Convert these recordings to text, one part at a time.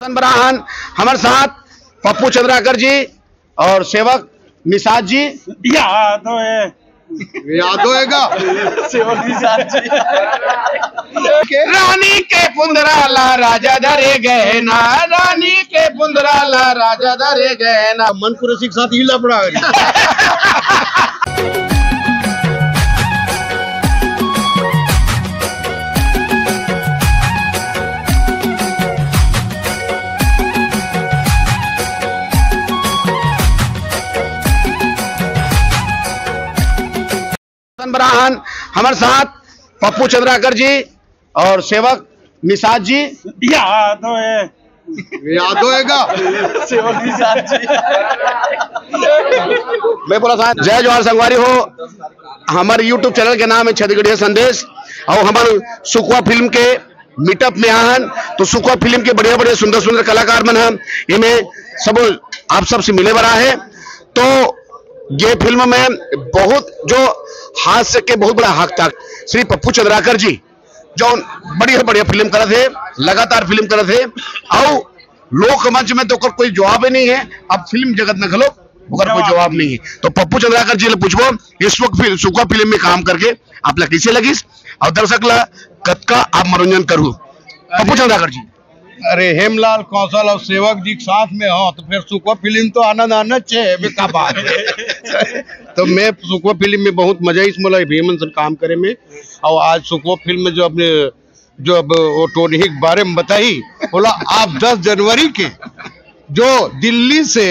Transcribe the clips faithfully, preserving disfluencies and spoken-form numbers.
बराहन, हमर साथ पप्पू चंद्राकर जी और सेवक निषाद जी। याद होए। याद होएगा। सेवक निषाद जी। रानी के पुंदरा ला राजा धरे गए ना, रानी के पुंदरा ला राजा धरे गए ना। मन कुरैशी के साथ ही लफड़ा है। बराहन, हमर साथ पप्पू चंद्राकर जी और सेवक निषाद जी। याद होए। याद होएगा। सेवक निषाद जी। मैं बोला साहब, जय जोहार संगवारी हो। हमारे YouTube चैनल के नाम है छत्तीसगढ़िया संदेश और हमारे सुकवा फिल्म के मीटअप में आहन, तो सुकवा फिल्म के बढ़िया-बढ़िया, सुंदर-सुंदर कलाकार मन ह एमे सब आप सबसे मिले बर आहे। तो ये फिल्म में बहुत जो हास्य के बहुत बड़ा हक था श्री पप्पू चंद्राकर जी, जो बढ़िया-बढ़िया फिल्म करत हे, लगातार फिल्म करत हे, अउ लोक मंच में तो ओकर कोई जवाब ही नहीं है। अब फिल्म जगत में घलो ओकर कोई जवाब नहीं है। तो पप्पू चंद्राकर जी ले पूछबो, इस वक्त फिल्म, सुकवा फिल्म में काम करके आप ला कैसे लगिस और दर्शक ला कतका आप मनोरंजन करू? पप्पू चंद्राकर जी। अरे हेमलाल कौशल और सेवक जी के साथ में हो तो फिर सुकवा फिल्म तो आनंद आनंद छे, एमे का बात है। तो मैं सुकवा फिल्म में बहुत मजा इस मोला भीमन से काम करे में, और आज सुकवा फिल्म में जो अपने जो अब वो टोनही के बारे में बताई, बोला आप दस जनवरी के जो दिल्ली से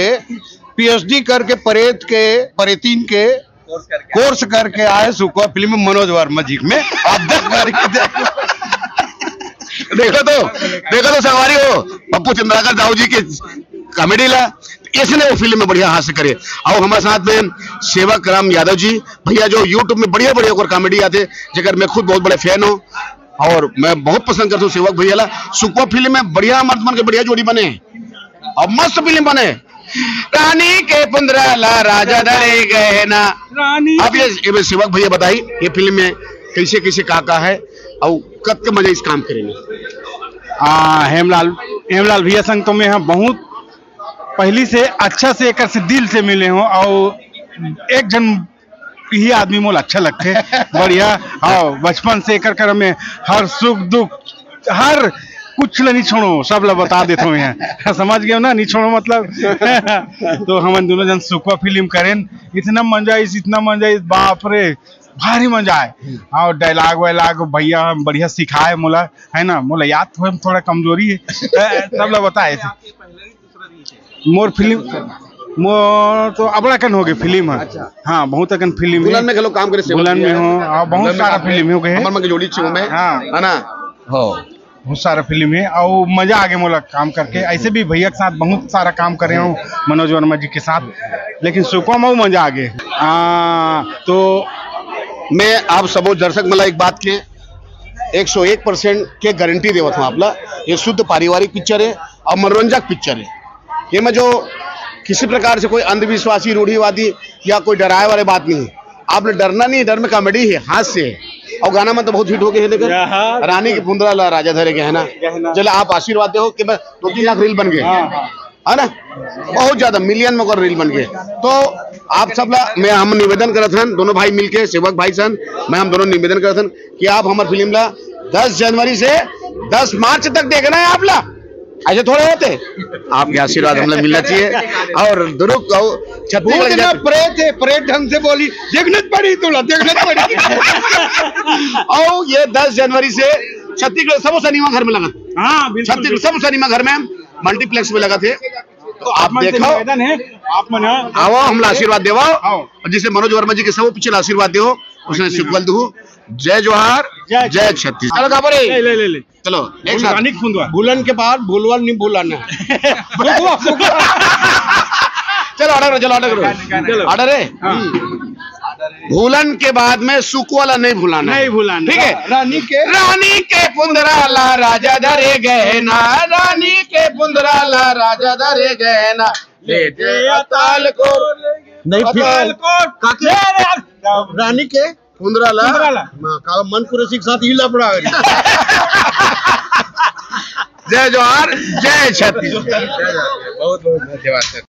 पीएचडी करके परेत के परेतीन के कोर्स करके आए सुकवा फिल्म में मनोज वर्मा जी में आप दस जनवरी के देखो। देखो तो, देखो तो संगवारी हो, पप्पू चंद्राकर दाऊ जी के कॉमेडी ला, इसने वो फिल्म में बढ़िया हास्य करे। और हमारे साथ में सेवक राम यादव जी, भैया जो YouTube में बढ़िया बढ़िया ओकर कॉमेडी आते, जेकर मैं खुद बहुत बड़े फैन हूँ और मैं बहुत पसंद करता हूँ सेवक भैया ला। सुकवा फिल्म में बढ़िया मर्द मन के बढ़िया जोड़ी बने और मस्त फिल्म बने। रानी के पुंदरा ला राजा धरे गए ना। रानी अब ये, ये सेवक भैया बताई, ये फिल्म में कैसे कैसे का का है और कब के मजा इस काम करे में? आ, हेमलाल, हेमलाल भैया संग तो मैं ह बहुत पहली से अच्छा से एकर से दिल से मिले हूँ और एक जन ही आदमी मोला अच्छा लगथे। बढ़िया। हाँ, बचपन से एकर कर में हर सुख दुख, हर कुछ ला नहीं छोड़ो, सब ला बता देथो मैं। समझ गए ना, नहीं छोड़ो मतलब। तो हमन दोनों जन सुकवा फिल्म करेन, इतना मजा आइस, इतना मजा आइस, बाप रे, भारी मजा आए। और डायलॉग वायलॉग भैया बढ़िया सिखाए मोला, है ना, मोला याद थोड़ा, थोड़ा कमजोरी है। तब ला बताए थे। मोर फिल्म, मोर तो अबड़ा कन हो गए फिल्म है। अच्छा। हाँ, बहुत अकन फिल्म है। दुल्हन में घलो काम करे, सेवक दुल्हन में हो, हाँ, बहुत सारा फिल्म हो गए। हमर मन के जोड़ी छे में, हाँ। है ना? हो। बहुत सारा फिल्म है और मजा आ गया मोला काम करके। ऐसे भी भैया के साथ बहुत सारा काम करे हूँ, मनोज वर्मा जी के साथ, लेकिन सुकवा में मजा आ गया। हाँ, तो मैं आप सबो दर्शक मन ला एक बात के एक सौ एक परसेंट के गारंटी देवत हूँ आप ला, ये शुद्ध पारिवारिक पिक्चर है और मनोरंजक पिक्चर है। ये में जो किसी प्रकार से कोई अंधविश्वासी, रूढ़िवादी या कोई डराए वाली बात नहीं है। आपने डरना नहीं है, डर में कॉमेडी है, हास्य है। और गाना मन तो बहुत हिट हो गए हैं, लेकिन रानी के पुंदरा ला राजा धरे गए है ना। चलो, आप आशीर्वाद दो कि मैं दो तीन लाख रील बन गए, है ना, बहुत ज्यादा मिलियन में ओकर रील बन गए। तो आप सब ला मैं हम निवेदन करत हन, दोनों भाई मिलके, सेवक भाई सन, मैं हम दोनों निवेदन करत हन कि आप हमार फिल्म ला दस जनवरी से दस मार्च तक देखना है आप ला। ऐसे थोड़े होते, आपके आशीर्वाद हमला मिलना चाहिए। और दुरुक और छत्तीसगढ़ भूत ना प्रेत है, प्रेत ढंग से बोली, देखना पड़ी तुला, देखना पड़ी। और ये दस जनवरी से छत्तीसगढ़ सब सिनेमा घर में लगा, हाँ, बिल्कुल, छत्तीसगढ़ सब सिनेमा घर में मल्टीप्लेक्स में लगा थे, तो आप देखो, निवेदन है, आप मन आओ, हमला आशीर्वाद देवा, और जिसे मनोज वर्मा जी के सब पिक्चर आशीर्वाद देवो, उसने सिक्वल दू। जय जोहार, जय छत्तीसगढ़। चलो, गाबो रे। ले, ले, ले, ले। चलो, एक साथ। भूलन के बाद भूलवन नहीं भूलाना है। चलो, ऑर्डर करो, चलो, ऑर्डर करो। चलो। ऑर्डर है? हाँ। भूलन के बाद में सुकवा ला नहीं भुलाना है। नहीं भुलाना। ठीक है? रानी के रानी के पुंदरा ला राजा धरे गए ना, रानी के पुंदरा ला राजा धरे गए ना। ले दे अताल को। नहीं, फिर अताल को। काके? ले रे। रानी के पुंदरा ला। पुंदरा ला। हाँ, का मन कुरैशी के साथ ही लफड़ा है। जय जोहार, जय छत्तीसगढ़। बहुत बहुत धन्यवाद सर।